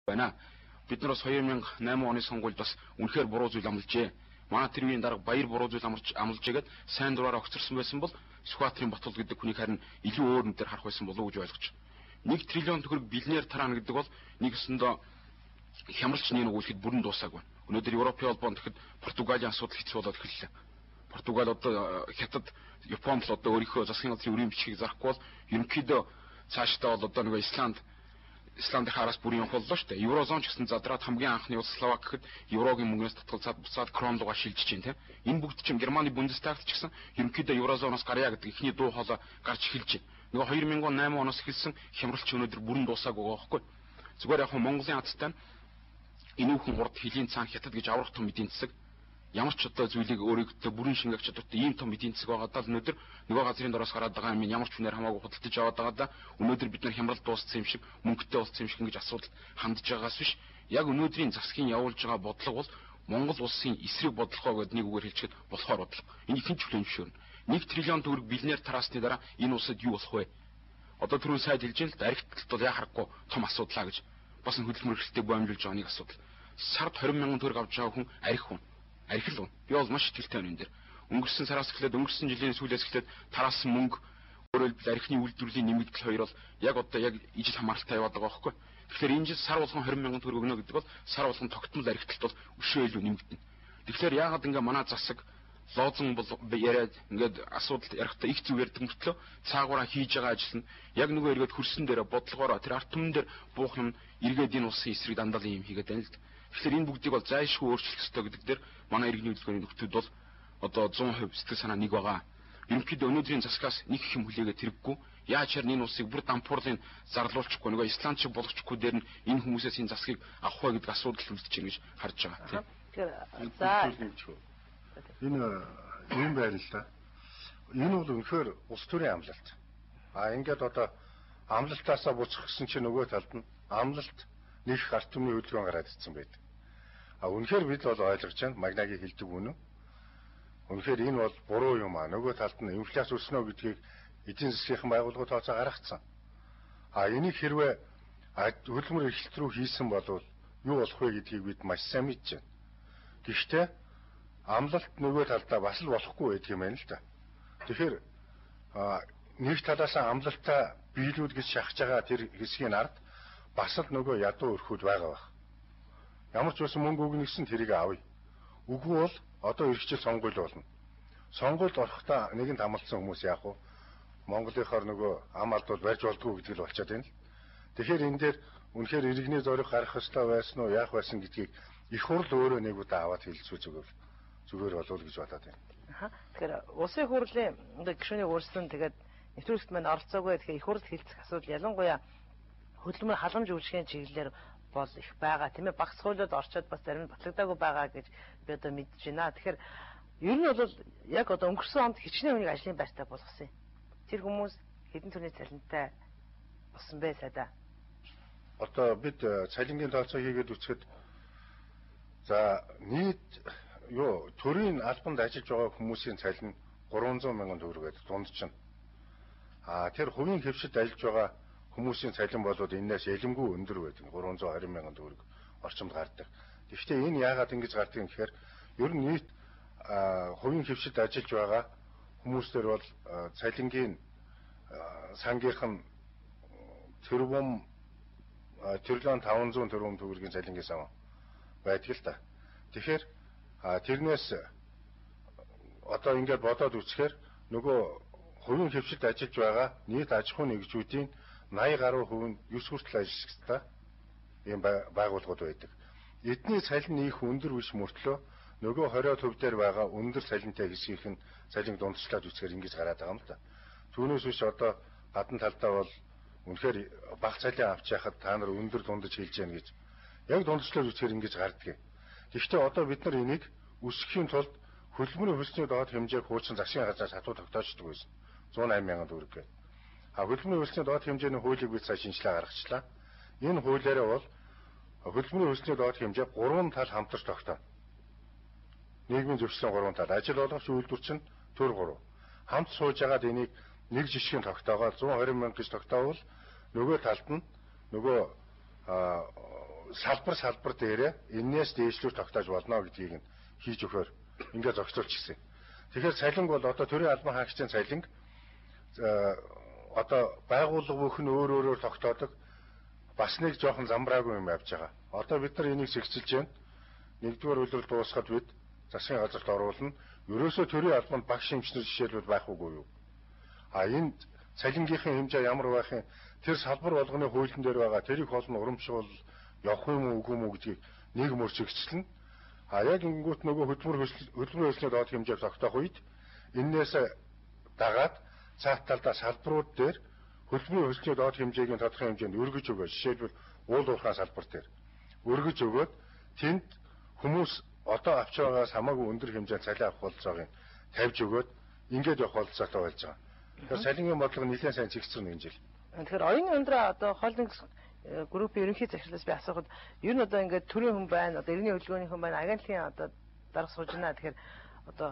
Байна. Бид нар бас 2008 оны сонгуульд бас үнэхээр буруу зүйл амлажээ. Манай тэр үеийн дарга Баяр буруу зүйл амлажээгээд сайн дураараа огцорсон байсан бол Сүхбаатарын Батулд гэдэг хүнийг харин илүү өөр нүдээр харах байсан болов уу гэж ойлгож. 1 триллион төгрөг бэлнээр тараана гэдэг бол нэг өсөндөө хямралч нэг нүгүүлэхэд бүрэн дуусаагүй. Өнөөдөр Европын холбоонд тэгэхэд Португалийн асуудал хэцүү болоод эхэллээ. Португал одоо Хятад, Японд л одоо өөрийнхөө засгийн газрын өрийн бичгийг зарахгүй бол ерөнхийдөө цаашдаа бол одоо нөгөө Исландын хараас бүрийн явах боллоо шүү дээ. Еврозон ч гэсэн задраад хамгийн анхны улс Словак гэхэд еврогийн мөнгнөөс татгалзаад буцаад крон руугаа шилжиж байна тийм. Энэ бүгд чинь Германы Бундестагт ч гэсэн ерөнхийдөө еврозоноос гарья гэдэг эхний дуу хоолой гарч эхэлж байна. Нөгөө 2008 оноос эхэлсэн хямралч өнөөдөр бүрэн дуусаагүй байгаа байхгүй. Зүгээр яг Монголын азтай нь энүүхэн хурд хөлийн цаан Хятад гэж аврах том эдийн засаг ямар ч одоо зүйлийг өөрийгөө бүрэн шингээх чадвартай ийм том эдийн засаг байгаа даа л өнөөдөр нөгөө газрын дороос гараад байгаа юм ямар ч хүнээр хамаагүй худалдаж аваад байгаа да өнөөдөр бид нар хямрал дууссан юм шиг мөнгөтэй болсон юм шиг ингэж асуудал хандж байгаас биш яг өнөөдрийн засгийн явуулж байгаа бодлого бол Монгол улсын эсрэг бодлогоо гэдээ нэг үгээр хэлчихэд болохоор бодлого. Энэ ихэн ч хүлээн зөвшөөрнө. 1 триллион төгрөг бэлнээр тараасны дараа энэ улсад юу болох вэ? Одоо түрүүн сайд хэлж байна л да архитекталд бол яа харахгүй том асуудлаа гэж бас хөдөлмөр эрхлэлтэйг боомжуулж байгаа нэг асуудал. Сард 20 мянган төгрөг авч байгаа хүн арх хүн. Арх л хүн. Би бол маш итгэлтэй байна энэ дээр. Өнгөрсөн сараас эхлээд өнгөрсөн жилийн сүүлээс эхлээд тараасан мөнгө өөрөөр хэлбэл архины үйлдвэрлэлийн нэмэгдэл хоёр бол яг одоо яг ижил хамааралтай яваад байгаа байхгүй. Тэгэхээр энэ жил сар болгон 20 мянган төгрөг өгнө гэдэг бол сар болгон тогтмол архиталт бол өшөө илүү нэмэгдэнэ. Тэгэхээр яагаад ингээ манай засаг лозон бол яриад ингээд асуудал ярихдаа их зүг ярьдаг мөртлөө цаагаараа хийж байгаа ажил нь яг нөгөө эргээд хөрсөн дээр бодлогоороо тэр арт түмэн дээр буух юм эргээд энэ улсын эсрэг дандаа юм хийгээд байна л да. Тэгэхээр энэ бүгдийг бол зайлшгүй өөрчлөх ёстой гэдэг дээр манай иргэний хөдөлгөөний нөхдүүд бол одоо 100% сэтгэл санаа нэг байгаа. Ерөнхийдөө өнөөдрийн засгаас нэг их юм хүлээгээд хэрэггүй. Яаж харин энэ улсыг бүр дампуурлын зарлуулчихгүй нөгөө Исланд шиг болгочихгүй дээр нь энэ хүмүүсээс энэ засгийг авах вэ гэдэг асуудал үлдэж байна гэж харж байгаа тийм. Тэгэхээр за энэ юм байна л да. Энэ бол үнэхээр улс төрийн амлалт. А ингээд одоо амлалтаасаа буцах гэсэн чинь нөгөө талд нь амлалт нэг ард түмний хөдөлгөөн гараад ирсэн байдаг. А үнэхээр бид бол ойлгож байна. Магнагийн хэлдэг үнэн. Үнэхээр энэ бол буруу юм а. Нөгөө талд нь инфляц өснө гэдгийг эдийн засгийн байгууллагууд тооцоо гаргацсан. А энийг хэрвээ хөдөлмөр эрхлэлт рүү хийсэн бол юу болох вэ гэдгийг бид маш сайн мэдж байна. Гэхдээ амлалт нөгөө талдаа бас л болохгүй байдаг юм байна л да. Тэгэхээр нэг талаас нь амлалтаа биелүүл гэж шахаж байгаа тэр хэсгийн ард бас л нөгөө ядуу өрхүүд байгаа байх. Ямар ч байсан мөнгө өгнө гэсэн тэрийг авъя. Үгүй бол одоо ирэх жил сонгуул болно. Сонгуульд орохдоо нэгэнт амлалсан хүмүүс яах вэ? Монголынхоор нөгөө ам алдвал барьж болдгоо гэдэг л болчиход байна л. Тэгэхээр энэ дээр үнэхээр иргэний зориг гарах ёстой байсан уу, яах байсан гэдгийг их хурл өөрөө нэг удаа аваад хэлцүү зүгээр болов гэж бодоод байна. Тэгэхээр улсын хурлын одоо гишүүний өөрсөн тэгээд нэвтрүүлэгт маань оролцоогүй. Тэгэхээр их хурл хэлцэх асуудал ялангуяа хөдөлмөр халамж үйлчлэгийн чиглэлээр бол их байгаа тийм ээ. Багц хуулиуд орчоод бас зарим нь батлагдаагүй байгаа гэж би одоо мэдэж байна. Тэгэхээр ер нь бол яг одоо өнгөрсөн онд хичнээн хүнийг ажлын байртай болгосон юм. Тэр хүмүүс хэдэн төрлийн цалинтай болсон бэ сайдаа? Одоо бид цалингийн тооцоо хийгээд үзэхэд за нийт юу төрийн албанд ажиллаж байгаа хүмүүсийн цалин 300 мянган төгрөг гэдэг дунд чинь. А тэр хувийн хэвшилд ажиллаж байгаа хүмүүсийн цалин болоод энээс ялимгүй өндөр байдаг. 320 мянган төгрөг орчимд гардаг. Гэхдээ энэ яагаад ингэж гардаг юм гэхээр ер нь нийт хувийн хэвшилд ажиллаж байгаа хүмүүстэр бол цалингийн сангийнх нь тэрбум триллион 500 тэрбум төгрөгийн цалингийн сан байдаг л та. Тэгэхээр тэрнээс одоо ингээд бодоод үзэхээр нөгөө хувийн хэвшилд ажиллаж байгаа нийт аж ахуйн нэгжүүдийн 80 гаруй хувь нь 9 хүртэл ажиллагчтай ийм байгууллагууд байдаг. Эдний цалин их өндөр биш мөртлөө нөгөө 20% дээр байгаа өндөр цалинтай хэсгийнх нь цалинг дундчлаад үзэхээр ингэж гараад байгаа юм л да. Түүнээс биш одоо гадна талдаа бол үнэхээр бага цалин авч яхад та нар өндөр дундаж хэлж яана гэж яг дундчлаад үзэхээр ингэж гардаг. Гэхдээ одоо бид нар энийг өсөхийн тулд хөдөлмөрийн хөлсний доод хэмжээг хуучин засгийн газраас хатуу тогтоочдөг байсан. 108 мянган төгрөг гэдэг. А хөдөлмөрийн хөлсний доод хэмжээний хуулийг бид сая шинжилгээ гаргачлаа. Энэ хуулиараа бол хөдөлмөрийн хөлсний доод хэмжээ 3 тал хамтарч тогтооно. Нийгмийн зөвшөөрлийн 3 тал, ажил олгогч үйлдвэрч нь төр 3. Хамт сууж агаад энийг нэг жишгийн тогтоогоо 120 мянга гэж тогтоовол нөгөө талд нь нөгөө Салбар дээрээ энээс дээшлүүр тогтоож болно гэдгийг нь хийж өгөхөөр ингээд зохицуулчихсан. Тэгэхээр цалинг бол одоо төрийн албан хаагчдын цалинг одоо байгууллага бүх нь өөр өөрөөр тогтоодог бас нэг жоохон замбраагүй юм явж байгаа. Одоо бид нар энийг зэгцэлж байна. Нэгдүгээр үйлрэл дуусахад бид засгийн газарт оруулна. Ерөөсөө төрийн албанд багш эмчнэр жишээлбэл байх үгүй юу? А энэ цалингийнхын хэмжээ ямар байх юм? Тэр салбар болгоны хуулийн дээр байгаа тэрийг холно урамшуул явах юм уу үгүй юм уу гэдгийг нэг мөр зэгцэлнэ. А яг ингэнгүүт нөгөө хөдөлмөр хөлсний доод хэмжээг тогтоох үед энээс дагаад цаат талдаа салбарууд дээр хөдөлмөрийн хөлсний доод хэмжээгийн тодорхой хэмжээнд өргөж өгөө. Жишээлбэл уул уурхай салбар дээр өргөж өгөөд тэнд хүмүүс одоо авч байгаагаас хамаагүй өндөр хэмжээнд цалин авах бололцоог нь тавьж өгөөд ингээд явах бололцоотой болж байгаа. Тэгэхээр цалингийн бодлого нэлээд сайн зэгцэрнэ энэ жил. Тэгэхээр оюуны өндрөө одоо холдинг группийн ерөнхий захирлаас би асуухад ер нь одоо ингээд төрийн хүн байна, одоо иргэний хөдөлгөөний хүн байна, агентлагийн одоо дарга сууж байна. Тэгэхээр одоо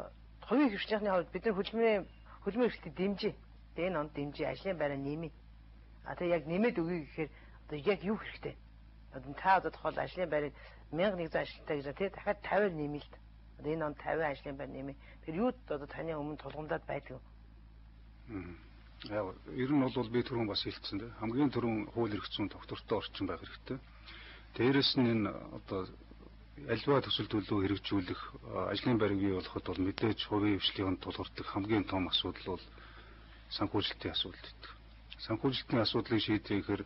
хувийн хвшнийхний хувьд бид нар хөдөлмөрийн эрхлэлтийг дэмжиж, тэгээ энэ онд дэмжиж, ажлын байраа нэмье. А тэгээ яг нэмээд өгье гэхээр одоо яг юу хэрэгтэй? Одоо та одоо тухайл ажлын байрыг 1100 ажилттай гэж тий дахиад 50-аар нэмье л. Одоо энэ онд 50 ажлын байр нэмье. Тэр юу одоо таны өмнө тулгамдаад байдаг вэ? Яг ер нь бол би түрүүн бас хэлсэн дээ. Хамгийн түрүүн хууль эрх зүйн тогтвортой орчин байх хэрэгтэй. Дээрээс нь энэ одоо альва төсөл төлөв хэрэгжүүлэх ажлын байрыг бий болгоход бол мэдээж хувийн хвшлийн тулгардаг хамгийн том асуудал бол санхүүжилтийн асуудал гэдэг. Санхүүжилтийн асуудлыг шийдэхээр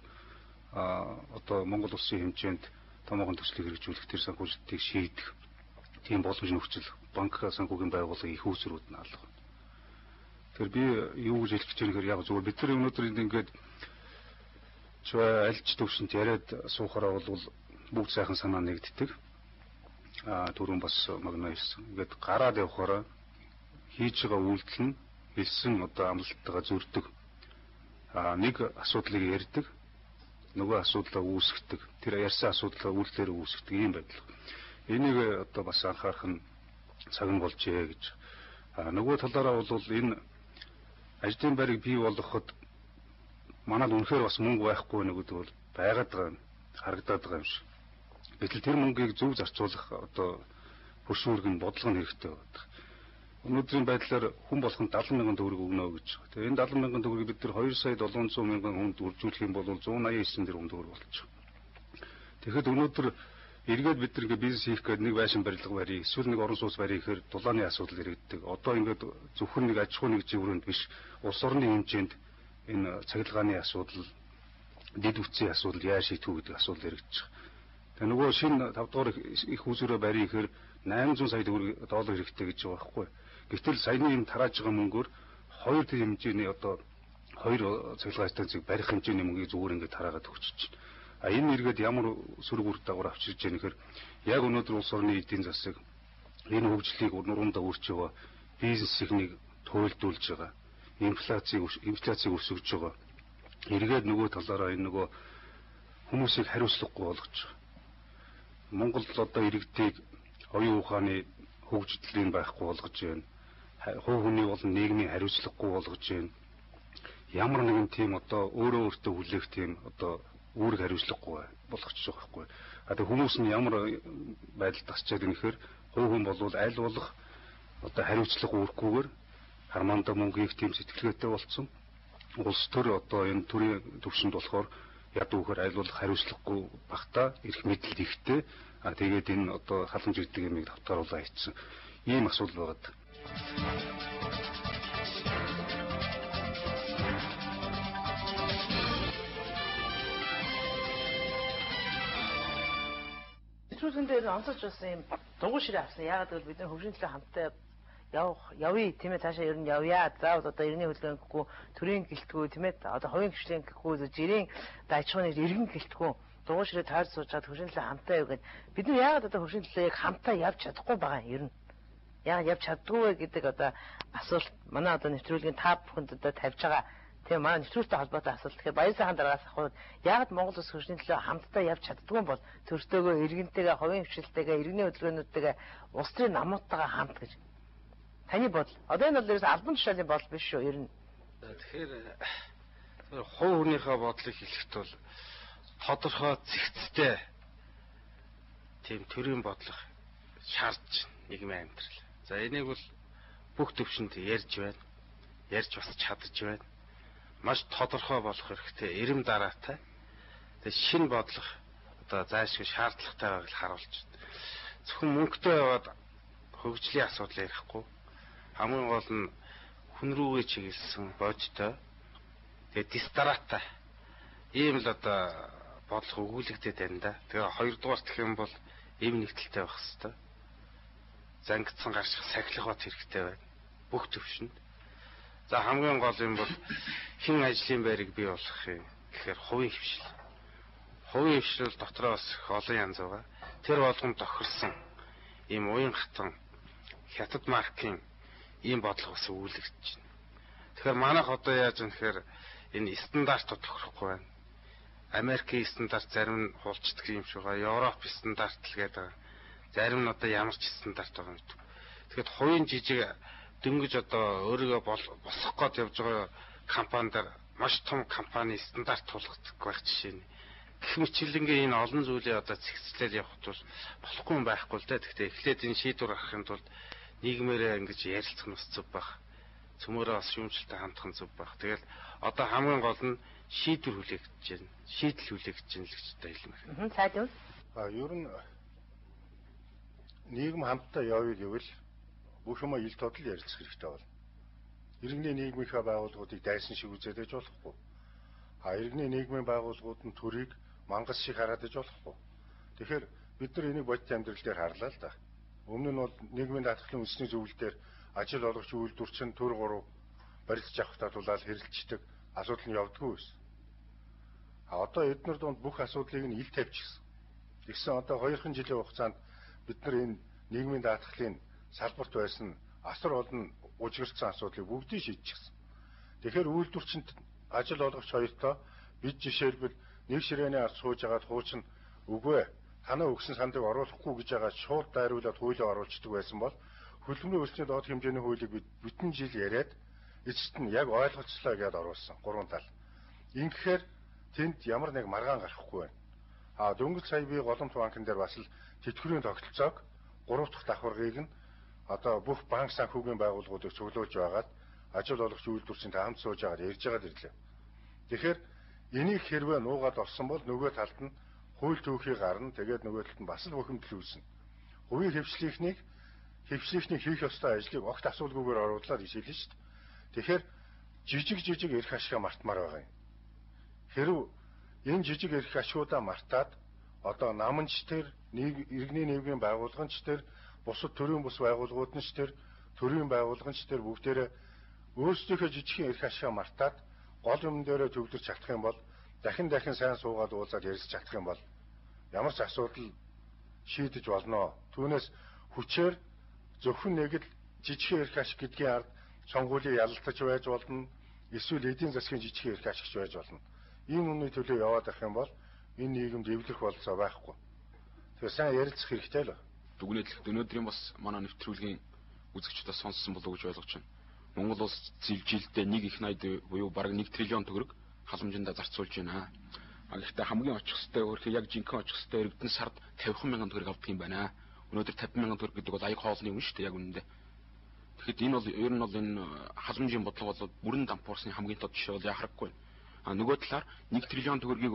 одоо Монгол улсын хэмжээнд томоохон төслийг хэрэгжүүлэх тэр санхүүжилтийг шийдэх тийм боломж нөхцөл банк санхүүгийн байгууллагын их үүсвэрүүд нь алга. Тэгэхээр би юу гэж хэлэх гэж байна гэхээр яг зүгээр бид нар өнөөдөр энд ингээд альж төвшөнд яриад суухаараа бол бүгд сайхан санаа нэгддэг. Түрүүн бас магна хэлсэн. Ингээд гараад явхаараа хийж байгаа үйлдэл нь хэлсэн одоо амлалттайгаа зөрдөг. Нэг асуудлыг ярьдаг, нөгөө асуудлаа үүсгдэг. Тэр ярьсан асуудлаа үйлдэлээр үүсгдэг ийм байдал. Энийг одоо бас анхаарах нь цаг нь болжээ гэж. Нөгөө талаараа бол энэ ажлын байрыг бий болгоход манад үнэхээр бас мөнгө байхгүй нэг гэдэг бол байгаад байгаа юм, харагдаад байгаа юм шиг. Гэтэл тэр мөнгийг зөв зарцуулах одоо хөршүүрэг нь бодлого нь хэрэгтэй байдаг. Өнөөдрийн байдлаар хүн болгонд 70 мянган төгрөг өгнө гэж. Тэгээ энэ 70 мянган төгрөгийг бид нар 2 сая 700 мянган хүнд үржүүлэх юм бол 189 тэрбум төгрөг болчих. Тэгэхэд өнөөдөр эргээд бид нар ингээ бизнес хийх гээд нэг байшин барилга барья, эсвэл нэг орон сууц барья гэхээр дулааны асуудал яригддаг. Одоо ингээд зөвхөн нэг аж ахуйн нэг живрээнд биш, улс орны хэмжээнд энэ цахилгааны асуудал, дэд бүтцийн асуудал яаж шийдэх үү гэдэг асуудал яригдчих. Тэгээ нөгөө шинэ 5 дугаар их үзүүрээ барья гэхээр 800 сая төгрөг доллар хэрэгтэй гэж байгаа байхгүй. Гэтэл саяны энэ тарааж байгаа мөнгөөр хоёр тэр хэмжээний одоо хоёр цахилгаан станцыг барих хэмжээний мөнгийг зүгээр ингээд тараагаад өгчөж байна. А энэ эргээд ямар сөрөг үр дагавар авчирж яах гэхээр яг өнөөдөр улс орны эдийн засаг энэ хөгжлийг нуруундаа үрж байгаа, бизнесийг нэг туйлдуулж байгаа, инфляцийг өсгөж байгаа. Эргээд нөгөө талаараа энэ нөгөө хүмүүсийг хариуцлагагүй болгож байгаа. Монгол одоо иргэдийг оюун ухааны хөгжлийг байхгүй болгож байна. Хувь хүний болон нийгмийн хариуцлагагүй болгож байна. Ямар нэгэн тийм одоо өөрөө өөртөө хүлээх тийм одоо үүрэг хариуцлагагүй болгочих жоох байхгүй. А тэг хүмүүс нь ямар байдалд тасчаад юм гэхээр хувь хүн болвол аль болох одоо хариуцлага үүрхгүйгээр хармаандаа мөнгө хийх тийм сэтгэлгээтэй болцсон. Улс төр одоо энэ төрийн төвшөнд болохоор яд үүхээр аль болох хариуцлагагүй багтаа эрх мэдэл ихтэй. А тэгээд энэ одоо халамж гэдэг юмыг давтааруулаа хийсэн. Ийм асуудал байгаад. Нэвтрүүлгэн дээр онцолж бас юм дугуй ширээ авсан. Яагаад гэвэл бид нар хөгжлийн төлөө хамтдаа явъя тийм ээ, цаашаа ер нь явъя. Заавал одоо иргэний хөдөлгөөн гэхгүй, төрийн гэлтгүү тийм ээ, одоо хувийн хвшлийн гэхгүй, жирийн аж ахуйн иргэн гэлтгүү дугуй ширээ тойрч сууж чад хөгжлийн төлөө хамтдаа яв гэд. Бид нар яагаад одоо хөгжлийн төлөө яг хамтдаа явж чадахгүй байгаа юм ер нь? Яагаад явж чаддгүй вэ гэдэг одоо асуулт манай одоо нэвтрүүлгийн та бүхэнд одоо тавьж байгаа. Тийм манай нэвтрүүлэгтэй холбоотой асуулт. Тэгэхээр Баяр сайхан дараагаас ахуйд яагаад Монгол улс хөгжлийн төлөө хамтдаа явж чаддгүй юм бол төртөөгөө, иргэнтэйгээ, хувийн хвшилтэйгээ, иргэний хөдөлгөөнүүдтэйгээ, улс төрийн намуудтайгаа хамт гэж. Таны бодол. Одоо энэ бол ерөөс албан тушаалын бодол биш шүү ер нь. Тэгэхээр хувь хүнийхээ бодлыг хэлэхэд бол тодорхой зэгцтэй Тийм төрийн бодлого шаардж нийгмийн амьдрал. За энийг бол бүх төвшөнд ярьж байна. Ярьж бас чадаж байна. Маш тодорхой болох хэрэгтэй, эрэм дараатай. Тэгээ шинэ бодлого одоо зайлшгүй шаардлагатай байгааг харуулж байна. Зөвхөн мөнгөтэй яваад хөгжлийн асуудал ярихгүй. Хамгийн гол нь хүн рүүгээ чиглэсэн бодтой. Тэгээ дистараатай. Ийм л одоо бодлого өгүүлэгдээд байна да. Тэгээ хоёрдугаар гэх юм бол эв нэгдэлтэй байх хэвээр. Зангидсан гарчих сахилах бат хэрэгтэй байна. Бүх төвшөнд. За хамгийн гол юм бол хэн ажлын байрыг бий болгох юм гэхээр хувийн хвшил. Хувийн хвшил дотроо бас их олон янз байгаа. Тэр болгон тохирсон ийм уян хатан хятад маркийн ийм бодлого бас өгүүлэгдэж байна. Тэгэхээр манайх одоо яаж юм гэхээр энэ стандартууд тохирохгүй байна. Америкийн стандарт зарим нь хулцдаг юм шиг байгаа. Европ стандарт л гэдэг. Зарим нь одоо ямар ч стандарт байгаа юм бэ. Тэгэхээр хувийн жижиг дөнгөж одоо өөрийгөө босгох гээд явж байгаа компанидаар маш том компани стандарт тулгах байх жишээ нь. Гэх мэтчилэнгийн энэ олон зүйлийг одоо цэгцлээд явах тул болохгүй юм байхгүй л дээ. Гэхдээ эхлээд энэ шийдвэр гаргахын тулд нийгмээрээ ингэж ярилцах нь бас зөв байх. Цөмөөрөө бас шүүмжлэлтэй хандах нь зөв байх. Тэгэл одоо хамгийн гол нь шийдвэр хүлээгдэж байна. Шийдэл хүлээгдэж байна л гэж одоо хэлмээр. Цаад юу? Ер нь нийгэм хамтдаа явъя гэвэл бүх юмаа ил тодл ярилцах хэрэгтэй байна. Иргэний нийгмийнхаа байгууллагуудыг дайсан шиг үзээд байж болохгүй. Иргэний нийгмийн байгууллагууд нь төрийг мангас шиг хараад байж болохгүй. Тэгэхээр бид нар энийг бодит амьдрал дээр харлаа л да. Өмнө нь бол нийгмийн даатгалын үндэсний зөвлөл дээр ажил олгогч үйлдвэрчин төр гурав барилдаж авахтаа тулаал хэрэлцдэг асуудал нь явдггүй байсан. Одоо эднэр дунд бүх асуудлыг нь ил тавьчихсан. Тэгсэн одоо 2 жилийн хугацаанд бид нар энэ нийгмийн даатгалын салбарт байсан асар олон ужигирсан асуудлыг бүгдийг шийдчихсэн. Тэгэхээр үйлдвэрчинд ажил олгогч хоёртоо бид жишээлбэл нэг ширээний ард сууж агаад хуучин үгүй танаа өгсөн сандыг оруулахгүй гэж байгаа шууд дайруулаад хуулиа оруулцдаг байсан бол хөдөлмөрийн хөлсний доод хэмжээний хуулийг бид бүтэн жил яриад эцэст нь яг ойлголцлоо гэдээ оруулсан гурван тал. Ингэхээр тэнд ямар нэг маргаан гарахгүй байна. Дөнгөж сая би Голомт банкн дээр бас л тэтгэврийн тогтолцоог 3 дахь давхаргыг нь одоо бүх банк санхүүгийн байгууллагуудыг цуглуулж байгаад ажил олгогч үйлдвэрчинтэй хамт сууж байгаад ярьж байгаад ирлээ. Тэгэхээр энийг хэрвээ нуугаад орсон бол нөгөө талд нь хууль түүхий гарна. Тэгээд нөгөө талд нь бас л бухимдал үүснэ. Хувийн хвшлийнхнийг хийх ёстой ажлыг огт асуулгүйгээр оруулаад гэж хэлнэ шүү дээ. Тэгэхээр жижиг эрх ашгаа мартмаар байгаа юм. Хэрв энэ жижиг эрх ашгуудаа мартаад одоо наманч төр иргэний нийгмийн байгууллагч төр бусад төрийн бус байгууллагууд нь ч төр төрийн байгууллагч төр бүгдээрээ өөрсдийнхөө жижигхэн эрх ашгаа мартаад гол юм дээрээ төвлөрч чадах юм бол дахин сайн суугаад уулзаад ярилцж чадах юм бол ямар ч асуудал шийдэж болно. Түүнээс хүчээр зөвхөн нэг л жижигхэн эрх ашиг гэдгийн ард сонгуулийн ялалтаж байж болно. Эсвэл эдийн засгийн жижигхэн эрх ашигч байж болно. Ийм өмнөний төлөө яваад байх юм бол энэ нийгэмд эвлэрэх бололцоо байхгүй. Тэгэхээр сайн ярилцах хэрэгтэй л. Дүгнэлт өнөөдрийн бас манай нэвтрүүлгийн үзэгчдээ сонссон болов уу гэж ойлгож байна. Монгол улс жилдээ 1 их 80 буюу бараг 1 триллион төгрөг халамжиндаа зарцуулж байна. Гэхдээ хамгийн очих хөстэй өөрхий яг жинхэнэ очих хөстэй иргэдэн сард 50 мянган төгрөг авдаг юм байна. Өнөөдөр 50 мянган төгрөг гэдэг бол аяг хоолны үнэ шүү дээ яг үнэндээ. Тэгэхэд энэ бол ер нь бол энэ халамжийн бодлого бол бүрэн дампуурсны хамгийн тод жишээ бол яхарахгүй. Нөгөө талаар 1 триллион төгрөгийг